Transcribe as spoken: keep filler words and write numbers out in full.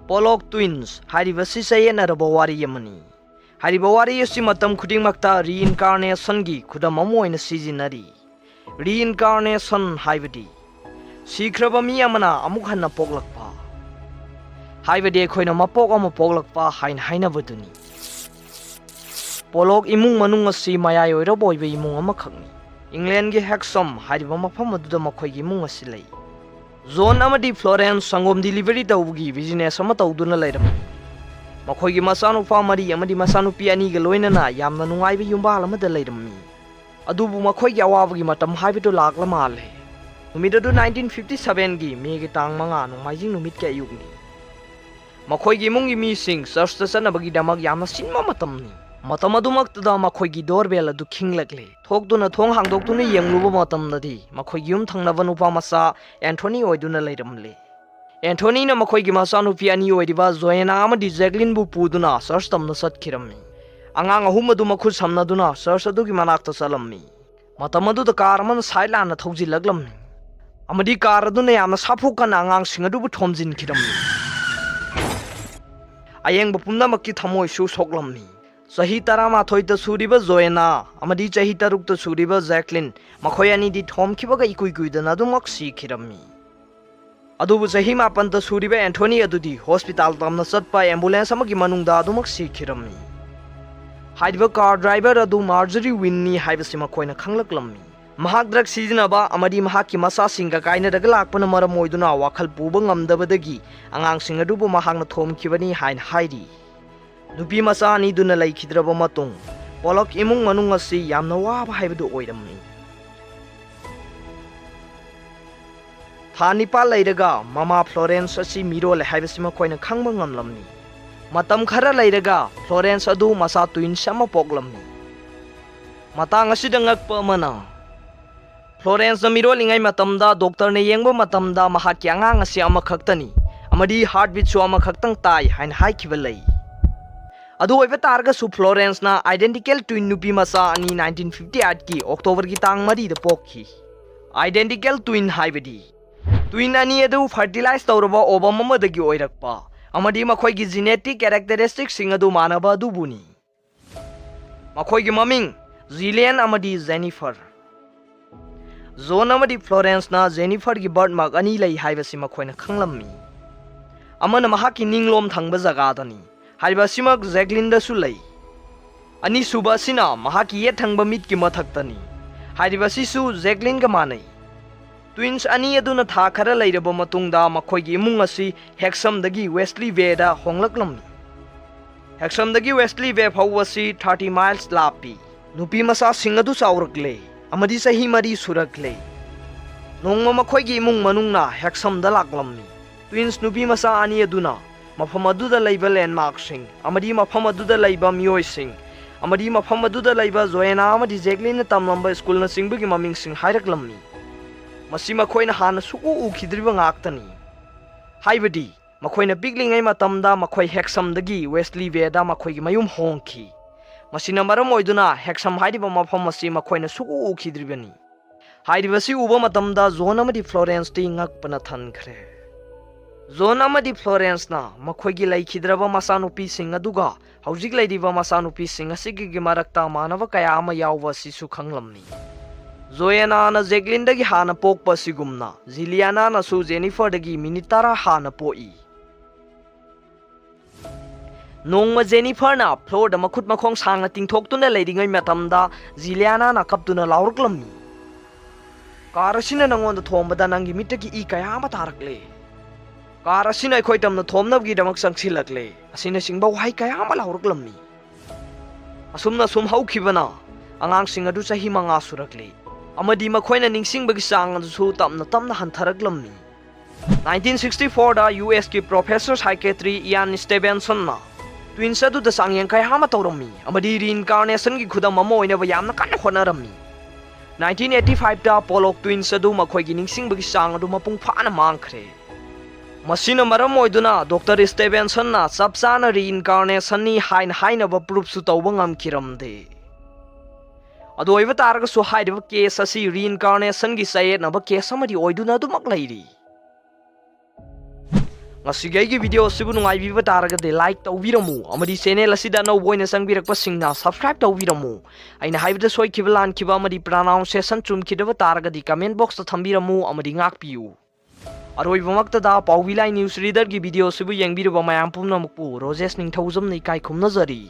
ꯄꯣꯂꯣꯛ twins ꯍꯥꯏꯔꯤꯕꯁꯤ ꯆꯌꯦꯠꯅꯔꯕ ꯋꯥꯔꯤ ꯑꯃꯅꯤ꯫ ꯍꯥꯏꯔꯤꯕ ꯋꯥꯔꯤ ꯑꯁꯤ ꯃꯇꯝ ꯈꯨꯗꯤꯡꯃꯛꯇ ꯔꯤꯏꯟꯀꯥꯔꯅꯦꯁꯟꯒꯤ ꯈꯨꯗꯝ ꯑꯃ ꯑꯣꯏꯅ ꯁꯤꯖꯤꯟꯅꯔꯤ꯫ ꯔꯤꯏꯟꯀꯥꯔꯅꯦꯁꯟ ꯍꯥꯏꯕꯗꯤ ꯁꯤꯈ꯭ꯔꯕ ꯃꯤ ꯑꯃꯅ ꯑꯃꯨꯛ ꯍꯟꯅ ꯄꯣꯛꯂꯛꯄ, ꯍꯥꯏꯕꯗꯤ ꯑꯩꯈꯣꯏꯅ ꯃꯄꯣꯛ ꯑꯃ ꯄꯣꯛꯂꯛꯄ ꯍꯥꯏꯅ ꯍꯥꯏꯅꯕꯗꯨꯅꯤ꯫ ꯄꯣꯂꯣꯛ ꯏꯃꯨꯡ ꯃꯅꯨꯡ ꯑꯁꯤ ꯃꯌꯥꯏ ꯑꯣꯏꯔꯞ ꯑꯣꯏꯕ ꯏꯃꯨꯡ ꯑꯃꯈꯛꯅꯤ꯫ ꯏꯪꯂꯦꯟꯒꯤ ꯍꯦꯛꯁꯝ ꯍꯥꯏꯔꯤꯕ ꯃꯐꯝ ꯑꯗꯨꯗ ꯃꯈꯣꯏꯒꯤ ꯏꯃꯨꯡ ꯑꯁꯤ ꯂꯩ꯫ ꯖꯣꯟ ꯑꯃꯗꯤ ꯐ꯭ꯂꯣꯔꯦꯟꯁ ꯁꯪꯒꯣꯝ ꯗꯤꯂꯤꯚꯔꯤ ꯇꯧꯕꯒꯤ ꯕꯤꯖꯤꯅꯦꯁ ꯑꯃ ꯇꯧꯗꯨꯅ ꯂꯩꯔꯝꯃꯤ꯫ ꯃꯈꯣꯏꯒꯤ ꯃꯆꯥꯅꯨꯄꯥ ꯃꯔꯤ ꯑꯃꯗꯤ ꯃꯆꯥꯅꯨꯄꯤ ꯑꯅꯤꯒ ꯂꯣꯏꯅꯅ ꯌꯥꯝꯅ ꯅꯨꯡꯉꯥꯏꯕ ꯌꯨꯝꯕꯥꯜ ꯑꯃꯗ ꯂꯩꯔꯝꯃꯤ꯫ ꯑꯗꯨꯕꯨ ꯃꯈꯣꯏꯒꯤ ꯑꯋꯥꯕꯒꯤ ꯃꯇꯝ ꯍꯥꯏꯕꯗꯨ ꯂꯥꯛꯂ ꯃꯥꯜꯂꯦ꯫ ꯅꯨꯃꯤꯠ ꯑꯗꯨ ꯅꯥꯏꯟꯇꯤꯟ ꯐꯤꯐꯇꯤ ꯁꯚꯦꯟꯒꯤ ꯃꯦꯒꯤ ꯇꯥꯡ ꯃꯉꯥ ꯅꯣꯡꯃꯥꯏꯖꯤꯡ ꯅꯨꯃꯤꯠꯀꯤ ꯑꯌꯨꯛꯅꯤ꯫ ꯃꯈꯣꯏꯒꯤ ꯏꯃꯨꯡꯒꯤ ꯃꯤꯁꯤꯡ ꯆꯔꯆꯇ ꯆꯠꯅꯕꯒꯤꯗꯃꯛ ꯌꯥꯝꯅ ꯆꯤꯟꯕ ꯃꯇꯝꯅꯤ꯫ ꯃꯇꯝ ꯑꯗꯨꯃꯛꯇꯗ ꯃꯈꯣꯏꯒꯤ ꯗꯣꯔꯕꯦꯜ ꯑꯗꯨ ꯈꯤꯡꯂꯛꯂꯦ꯫ ꯊꯣꯛꯇꯨꯅ ꯊꯣꯡ ꯍꯥꯡꯗꯣꯛꯇꯨꯅ ꯌꯦꯡꯂꯨꯕ ꯃꯇꯝꯗꯗꯤ ꯃꯈꯣꯏꯒꯤ ꯌꯨꯝ ꯊꯪꯅꯕ ꯅꯨꯄꯥ ꯃꯆꯥ ꯑꯦꯟꯊꯣꯅꯤ ꯑꯣꯏꯗꯨꯅ ꯂꯩꯔꯝꯂꯦ꯫ ꯑꯦꯟꯊꯣꯅꯤꯅ ꯃꯈꯣꯏꯒꯤ ꯃꯆꯥꯅꯨꯄꯤ ꯑꯅꯤ ꯑꯣꯏꯔꯤꯕ ꯖꯣꯌꯦꯅꯥ ꯑꯃꯗꯤ ꯖꯦꯛꯂꯤꯟꯕꯨ ꯄꯨꯗꯨꯅ ꯆꯔꯆ ꯇꯝꯅ ꯆꯠꯈꯤꯔꯝꯃꯤ꯫ ꯑꯉꯥꯡ ꯑꯍꯨꯝ ꯑꯗꯨ ꯃꯈꯨꯠ ꯁꯝꯅꯗꯨꯅ ꯆꯔꯆ ꯑꯗꯨꯒꯤ ꯃꯅꯥꯛꯇ ꯆꯠꯂꯝꯃꯤ꯫ ꯃꯇꯝ ꯑꯗꯨꯗ ꯀꯥꯔ ꯑꯃꯅ ꯁꯥꯏꯠ ꯂꯥꯟꯅ ꯊꯧꯖꯤꯜꯂꯛꯂꯝꯃꯤ ꯑꯃꯗꯤ ꯀꯥꯔ ꯑꯗꯨꯅ ꯌꯥꯝꯅ ꯁꯥꯐꯨ ꯀꯟꯅ ꯑꯉꯥꯡꯁꯤꯡ ꯑꯗꯨꯕꯨ ꯊꯣꯝꯖꯤꯟꯈꯤꯔꯝꯃꯤ꯫ ꯑꯌꯦꯡꯕ ꯄꯨꯝꯅꯃꯛꯀꯤ ꯊꯃꯣꯏꯁꯨ ꯁꯣꯛꯂꯝꯃꯤ꯫ ꯆꯍꯤ ꯇꯔꯥꯃꯥꯊꯣꯏꯗ ꯁꯨꯔꯤꯕ ꯖꯣꯌꯦꯅꯥ ꯑꯃꯗꯤ ꯆꯍꯤ ꯇꯔꯨꯛꯇ ꯁꯨꯔꯤꯕ ꯖꯦꯛꯂꯤꯟ, ꯃꯈꯣꯏ ꯑꯅꯤꯗꯤ ꯊꯣꯝꯈꯤꯕꯒ ꯏꯀꯨꯏ ꯀꯨꯏꯗꯅ ꯑꯗꯨꯃꯛ ꯁꯤꯈꯤꯔꯝꯃꯤ꯫ ꯑꯗꯨꯕꯨ ꯆꯍꯤ ꯃꯥꯄꯟꯗ ꯁꯨꯔꯤꯕ ꯑꯦꯟꯊꯣꯅꯤ ꯑꯗꯨꯗꯤ ꯍꯣꯁꯄꯤꯇꯥꯜ ꯇꯝꯅ ꯆꯠꯄ ꯑꯦꯝꯕꯨꯂꯦꯟꯁ ꯑꯃꯒꯤ ꯃꯅꯨꯡꯗ ꯑꯗꯨꯃꯛ ꯁꯤꯈꯤꯔꯝꯃꯤ꯫ ꯍꯥꯏꯔꯤꯕ ꯀꯥꯔ ꯗ꯭ꯔꯥꯏꯚꯔ ꯑꯗꯨ ꯃꯥꯔꯖꯔꯤ ꯋꯤꯟꯅꯤ ꯍꯥꯏꯕꯁꯤ ꯃꯈꯣꯏꯅ ꯈꯪꯂꯛꯂꯝꯃꯤ꯫ ꯃꯍꯥꯛ ꯗ꯭ꯔꯒ ꯁꯤꯖꯤꯟꯅꯕ ꯑꯃꯗꯤ ꯃꯍꯥꯛꯀꯤ ꯃꯆꯥꯁꯤꯡꯒ ꯀꯥꯏꯅꯔꯒ ꯂꯥꯛꯄꯅ ꯃꯔꯝ ꯑꯣꯏꯗꯨꯅ ꯋꯥꯈꯜ ꯄꯨꯕ ꯉꯝꯗꯕꯗꯒꯤ ꯑꯉꯥꯡꯁꯤꯡ ꯑꯗꯨꯕꯨ ꯃꯍꯥꯛꯅ ꯊꯣꯝꯈꯤꯕꯅꯤ ꯍꯥꯏꯅ ꯍꯥꯏꯔꯤ꯫ ꯅꯨꯄꯤ ꯃꯆꯥ ꯑꯅꯤꯗꯨꯅ ꯂꯩꯈꯤꯗ꯭ꯔꯕ ꯃꯇꯨꯡ, ꯄꯣꯂꯛ ꯏꯃꯨꯡ ꯃꯅꯨꯡ ꯑꯁꯤ ꯌꯥꯝꯅ ꯋꯥꯕ ꯍꯥꯏꯕꯗꯨ ꯑꯣꯏꯔꯝꯃꯤ꯫ ꯊꯥ ꯅꯤꯄꯥꯜ ꯂꯩꯔꯒ ꯃꯃꯥ ꯐ꯭ꯂꯣꯔꯦꯟꯁ ꯑꯁꯤ ꯃꯤꯔꯣꯜꯂꯦ ꯍꯥꯏꯕꯁꯤ ꯃꯈꯣꯏꯅ ꯈꯪꯕ ꯉꯝꯂꯝꯃꯤ꯫ ꯃꯇꯝ ꯈꯔ ꯂꯩꯔꯒ ꯐ꯭ꯂꯣꯔꯦꯟꯁ ꯑꯗꯨ ꯃꯆꯥ ꯇ꯭ꯋꯤꯟꯁ ꯑꯃ ꯄꯣꯛꯂꯝꯃꯤ꯫ ꯃꯇꯥꯡ ꯑꯁꯤꯗ ꯉꯛꯄ ꯑꯃꯅ, ꯐ꯭ꯂꯣꯔꯦꯟꯁꯅ ꯃꯤꯔꯣꯜꯂꯤꯉꯩ ꯃꯇꯝꯗ ꯗꯣꯛꯇꯔꯅ ꯌꯦꯡꯕ ꯃꯇꯝꯗ ꯃꯍꯥꯛꯀꯤ ꯑꯉꯥꯡ ꯑꯁꯤ ꯑꯃꯈꯛꯇꯅꯤ ꯑꯃꯗꯤ ꯍꯥꯔꯠ ꯕꯤꯠꯁꯨ ꯑꯃꯈꯛꯇꯪ ꯇꯥꯏ ꯍꯥꯏꯅ ꯍꯥꯏꯈꯤꯕ ꯂꯩ꯫ ꯑꯗꯨ ꯑꯣꯏꯕ ꯇꯥꯔꯒꯁꯨ ꯐ꯭ꯂꯣꯔꯦꯟꯁꯅ ꯑꯥꯏꯗꯦꯟꯇꯤꯀꯦꯜ ꯇ꯭ꯋꯤꯟ ꯅꯨꯄꯤ ꯃꯆꯥ ꯑꯅꯤ ꯅꯥꯏꯟꯇꯤꯟ ꯐꯤꯐꯇꯤ ꯑꯩꯠꯀꯤ ꯑꯣꯛꯇꯣꯕꯔꯒꯤ ꯇꯥꯡ ꯃꯔꯤꯗ ꯄꯣꯛꯈꯤ꯫ ꯑꯥꯏꯗꯦꯟꯇꯤꯀꯦꯜ ꯇ꯭ꯋꯤꯟ ꯍꯥꯏꯕꯗꯤ ꯇ꯭ꯋꯤꯟ ꯑꯅꯤ ꯑꯗꯨ ꯐꯔꯇꯤꯂꯥꯏꯖ ꯇꯧꯔꯕ ꯑꯣꯕꯝ ꯑꯃꯗꯒꯤ ꯑꯣꯏꯔꯛꯄ ꯑꯃꯗꯤ ꯃꯈꯣꯏꯒꯤ genetic characteristicꯁꯤꯡ ꯑꯗꯨ ꯃꯥꯟꯅꯕ ꯑꯗꯨꯕꯨꯅꯤ꯫ ꯃꯈꯣꯏꯒꯤ ꯃꯃꯤꯡ ꯖꯤꯂꯤꯌꯟ ꯑꯃꯗꯤ ꯖꯦꯅꯤꯐꯔ꯫ ꯖꯣꯟ ꯑꯃꯗꯤ ꯐ꯭ꯂꯣꯔꯦꯟꯁꯅ ꯖꯦꯅꯤꯐꯔꯒꯤ ꯕꯔꯠꯃꯥꯔꯛ ꯑꯅꯤ ꯂꯩ ꯍꯥꯏꯕꯁꯤ ꯃꯈꯣꯏꯅ ꯈꯪꯂꯝꯃꯤ꯫ ꯑꯃꯅ ꯃꯍꯥꯛꯀꯤ ꯅꯤꯡꯂꯣꯝ ꯊꯪꯕ ꯖꯒꯥꯗꯅꯤ꯫ ꯍꯥꯏꯔꯤꯕ ꯑꯁꯤꯃꯛ ꯖꯦꯛꯂꯤꯟꯗꯁꯨ ꯂꯩ꯫ ꯑꯅꯤꯁꯨꯕ ꯑꯁꯤꯅ ꯃꯍꯥꯛꯀꯤ ꯌꯦꯠ ꯊꯪꯕ ꯃꯤꯠꯀꯤ ꯃꯊꯛꯇꯅꯤ꯫ ꯍꯥꯏꯔꯤꯕ ꯑꯁꯤꯁꯨ ꯖꯦꯛꯂꯤꯟꯒ ꯃꯥꯟꯅꯩ꯫ ꯇ꯭ꯋꯤꯟꯁ ꯑꯅꯤ ꯑꯗꯨꯅ ꯊꯥ ꯈꯔ ꯂꯩꯔꯕ ꯃꯇꯨꯡꯗ ꯃꯈꯣꯏꯒꯤ ꯏꯃꯨꯡ ꯑꯁꯤ ꯍꯦꯛꯁꯝꯗꯒꯤ ꯋꯦꯁꯂꯤ ꯕꯦꯗ ꯍꯣꯡꯂꯛꯂꯝꯃꯤ꯫ ꯍꯦꯛꯁꯝꯗꯒꯤ ꯋꯦꯁꯂꯤ ꯕꯦ ꯐꯥꯎꯕꯁꯤ thirty miles ꯂꯥꯞꯄꯤ꯫ ꯅꯨꯄꯤ ꯃꯆꯥꯁꯤꯡ ꯑꯗꯨ ꯆꯥꯎꯔꯛꯂꯦ ꯑꯃꯗꯤ ꯆꯍꯤ ꯃꯔꯤ ꯁꯨꯔꯛꯂꯦ꯫ ꯅꯣꯡꯃ ꯃꯈꯣꯏꯒꯤ ꯏꯃꯨꯡ ꯃꯅꯨꯡꯅ ꯍꯦꯛꯁꯝꯗ ꯂꯥꯛꯂꯝꯃꯤ꯫ ꯇ꯭ꯋꯤꯟꯁ ꯅꯨꯄꯤ ꯃꯆꯥ ꯑꯅꯤ ꯑꯗꯨꯅ ꯃꯐꯝ ꯑꯗꯨꯗ ꯂꯩꯕ ꯂꯦꯟꯃꯥꯔꯛꯁꯤꯡ ꯑꯃꯗꯤ ꯃꯐꯝ ꯑꯗꯨꯗ ꯂꯩꯕ ꯃꯤꯑꯣꯏꯁꯤꯡ ꯑꯃꯗꯤ ꯃꯐꯝ ꯑꯗꯨꯗ ꯂꯩꯕ ꯖꯣꯌꯦꯅꯥ ꯑꯃꯗꯤ ꯖꯦꯛꯂꯤꯟꯅ ꯇꯝꯂꯝꯕ ꯁ꯭ꯀꯨꯜꯅꯆꯤꯡꯕꯒꯤ ꯃꯃꯤꯡꯁꯤꯡ ꯍꯥꯏꯔꯛꯂꯝꯃꯤ꯫ ꯃꯁꯤ ꯃꯈꯣꯏꯅ ꯍꯥꯟꯅ ꯁꯨꯛꯎ ꯎꯈꯤꯗ꯭ꯔꯤꯕ ꯉꯥꯛꯇꯅꯤ꯫ ꯍꯥꯏꯕꯗꯤ ꯃꯈꯣꯏꯅ ꯄꯤꯛꯂꯤꯉꯩ ꯃꯇꯝꯗ ꯃꯈꯣꯏ ꯍꯦꯛꯁꯝꯗꯒꯤ ꯋꯦꯁꯂꯤ ꯕꯦꯗ ꯃꯈꯣꯏꯒꯤ ꯃꯌꯨꯝ ꯍꯣꯡꯈꯤ꯫ ꯃꯁꯤꯅ ꯃꯔꯝ ꯑꯣꯏꯗꯨꯅ ꯍꯦꯛꯁꯝ ꯍꯥꯏꯔꯤꯕ ꯃꯐꯝ ꯑꯁꯤ ꯃꯈꯣꯏꯅ ꯁꯨꯛꯎ ꯎꯈꯤꯗ꯭ꯔꯤꯕꯅꯤ꯫ ꯍꯥꯏꯔꯤꯕꯁꯤ ꯎꯕ ꯃꯇꯝꯗ ꯖꯣꯟ ꯑꯃꯗꯤ ꯐ꯭ꯂꯣꯔꯦꯟꯁꯇꯤ ꯉꯛꯄꯅ ꯊꯟꯈ꯭ꯔꯦ꯫ ꯖꯣꯟ ꯑꯃꯗꯤ ꯐ꯭ꯂꯣꯔꯦꯟꯁꯅ ꯃꯈꯣꯏꯒꯤ ꯂꯩꯈꯤꯗ꯭ꯔꯕ ꯃꯆꯥꯅꯨꯄꯤꯁꯤꯡ ꯑꯗꯨꯒ ꯍꯧꯖꯤꯛ ꯂꯩꯔꯤꯕ ꯃꯆꯥꯅꯨꯄꯤꯁꯤꯡ ꯑꯁꯤꯒꯤ ꯃꯔꯛꯇ ꯃꯥꯟꯅꯕ ꯀꯌꯥ ꯑꯃ ꯌꯥꯎꯕ ꯑꯁꯤꯁꯨ ꯈꯪꯂꯝꯃꯤ꯫ ꯖꯣꯌꯦꯅꯥꯅ ꯖꯦꯛꯂꯤꯟꯗꯒꯤ ꯍꯥꯟꯅ ꯄꯣꯛꯄ ꯑꯁꯤꯒꯨꯝꯅ ꯖꯤꯂꯤꯌꯥꯅꯥꯅꯁꯨ ꯖꯦꯅꯤꯐꯔꯗꯒꯤ ꯃꯤꯅꯤꯠ ꯇꯔꯥ ꯍꯥꯟꯅ ꯄꯣꯛꯏ꯫ ꯅꯣꯡꯃ ꯖꯦꯅꯤꯐꯔꯅ ꯐ꯭ꯂꯣꯔꯗ ꯃꯈꯨꯠ ꯃꯈꯣꯡ ꯁꯥꯡꯅ ꯇꯤꯡꯊꯣꯛꯇꯨꯅ ꯂꯩꯔꯤꯉꯩ ꯃꯇꯝꯗ ꯖꯤꯂꯤꯌꯥꯅꯥꯅ ꯀꯞꯇꯨꯅ ꯂꯥꯎꯔꯛꯂꯝꯃꯤ, "ꯀꯥꯔ ꯑꯁꯤꯅ ꯅꯪꯉꯣꯟꯗ ꯊꯣꯝꯕꯗ ꯅꯪꯒꯤ ꯃꯤꯠꯇꯒꯤ ꯏ ꯀꯌꯥ ꯑꯃ ꯇꯥꯔꯛꯂꯦ꯫ ꯀꯥꯔ ꯑꯁꯤꯅ ꯑꯩꯈꯣꯏ ꯇꯝꯅ ꯊꯣꯝꯅꯕꯒꯤꯗꯃꯛ ꯆꯪꯁꯤꯜꯂꯛꯂꯦ" ꯑꯁꯤꯅꯆꯤꯡꯕ ꯋꯥꯍꯩ ꯀꯌꯥ ꯑꯃ ꯂꯥꯎꯔꯛꯂꯝꯃꯤ꯫ ꯑꯁꯨꯝꯅ ꯁꯨꯝ ꯍꯧꯈꯤꯕꯅ ꯑꯉꯥꯡꯁꯤꯡ ꯑꯗꯨ ꯆꯍꯤ ꯃꯉꯥ ꯁꯨꯔꯛꯂꯤ ꯑꯃꯗꯤ ꯃꯈꯣꯏꯅ ꯅꯤꯡꯁꯤꯡꯕꯒꯤ ꯆꯥꯡ ꯑꯗꯨꯁꯨ ꯇꯞꯅ ꯇꯞꯅ ꯍꯟꯊꯔꯛꯂꯝꯃꯤ꯫ Nineteen sixty fourꯗ ꯌꯨ ꯑꯦꯁꯀꯤ professor psychiatry Ian Stevensonꯅ twins ꯑꯗꯨꯗ ꯆꯥꯡꯌꯦꯡ ꯀꯌꯥ ꯑꯃ ꯇꯧꯔꯝꯃꯤ ꯑꯃꯗꯤ reincarnationꯒꯤ ꯈꯨꯗꯝ ꯑꯃ ꯑꯣꯏꯅꯕ ꯌꯥꯝꯅ ꯀꯟꯅ ꯍꯣꯠꯅꯔꯝꯃꯤ꯫ Nineteen eighty fiveꯇ Pollock twins ꯑꯗꯨ ꯃꯈꯣꯏꯒꯤ ꯅꯤꯡꯁꯤꯡꯕꯒꯤ ꯆꯥꯡ ꯑꯗꯨ ꯃꯄꯨꯡ ꯐꯥꯅ ꯃꯥꯡꯈ꯭ꯔꯦ꯫ ꯃꯁꯤꯅ ꯃꯔꯝ ꯑꯣꯏꯗꯨꯅ Doctor Stevensonꯅ ꯆꯞ ꯆꯥꯅ reincarnationꯅꯤ ꯍꯥꯏꯅ ꯍꯥꯏꯅꯕ proofꯁꯨ ꯇꯧꯕ ꯉꯝꯈꯤꯔꯝꯗꯦ꯫ ꯑꯗꯨ ꯑꯣꯏꯕ ꯇꯥꯔꯒꯁꯨ ꯍꯥꯏꯔꯤꯕ case ꯑꯁꯤ reincarnationꯒꯤ ꯆꯌꯦꯠꯅꯕ case ꯑꯃꯗꯤ ꯑꯣꯏꯗꯨꯅ ꯑꯗꯨꯃꯛ ꯂꯩꯔꯤ꯫ ꯉꯁꯤꯒꯤ ꯑꯩꯒꯤ video ꯑꯁꯤꯕꯨ ꯅꯨꯡꯉꯥꯏꯕꯤꯕ ꯇꯥꯔꯒꯗꯤ like ꯇꯧꯕꯤꯔꯝꯃꯨ, ꯑꯃꯗꯤ channel ꯑꯁꯤꯗ ꯑꯅꯧꯕ ꯑꯣꯏꯅ ꯆꯪꯕꯤꯔꯛꯄꯁꯤꯡꯅ subscribe ꯇꯧꯕꯤꯔꯝꯃꯨ꯫ ꯑꯩꯅ ꯍꯥꯏꯕꯗ ꯁꯣꯏꯈꯤꯕ, ꯂꯥꯟꯈꯤꯕ ꯑꯃꯗꯤ pronunciation ꯆꯨꯝꯈꯤꯗꯕ ꯇꯥꯔꯒꯗꯤ comment box ꯇ ꯊꯝꯕꯤꯔꯝꯃꯨ ꯑꯃꯗꯤ ꯉꯥꯛꯄꯤꯌꯨ꯫ ꯑꯔꯣꯏꯕꯃꯛꯇꯗ ꯄꯥꯎꯕꯤ ꯂꯥꯏ news reader ꯒꯤ video ꯑꯁꯤꯕꯨ ꯌꯦꯡꯕꯤꯔꯕ ꯃꯌꯥꯝ ꯄꯨꯝꯅꯃꯛꯄꯨ ꯔꯣꯖꯦꯁ ꯅꯤꯡꯊꯧꯖꯝꯅ ꯏꯀꯥꯏ ꯈꯨꯝꯅꯖꯔꯤ꯫